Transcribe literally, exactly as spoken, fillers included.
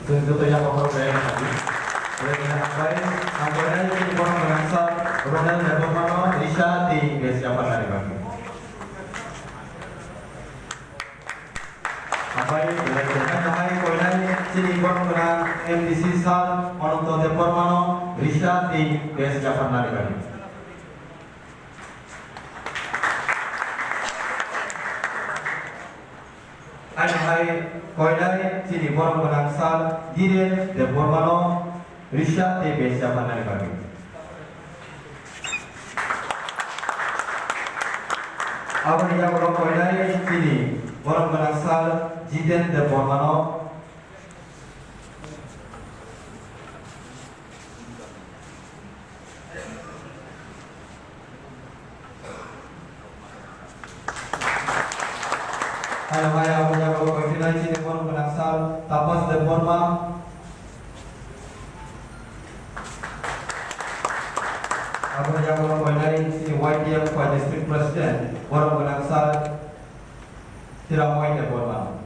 Chwng joto yago phoro khe hambai, hambai, hambai, chini borok gwnang sir Ronel Debbarmano risa tei bes yapharnani bagwi. Hambai, belai belai no hai koinai chini borok gwnang M D C sir Ananto Debbarmano risa tei bes yapharnani bagwi. Haino hai koinai chini borok gwnang sir Dhiren Debbarmano risa tei bes yapharnani bagwi. Aboni yagulo koinai chini borok gwnang sir Jiten Debbarmano Hai, hai, abo jaga o koitinai chini borok gwnang sir Tapas Debbarma. Abo jaga o koinai chini Y T F Khowai District President borok gwnang sir Hiramoi Debbarma.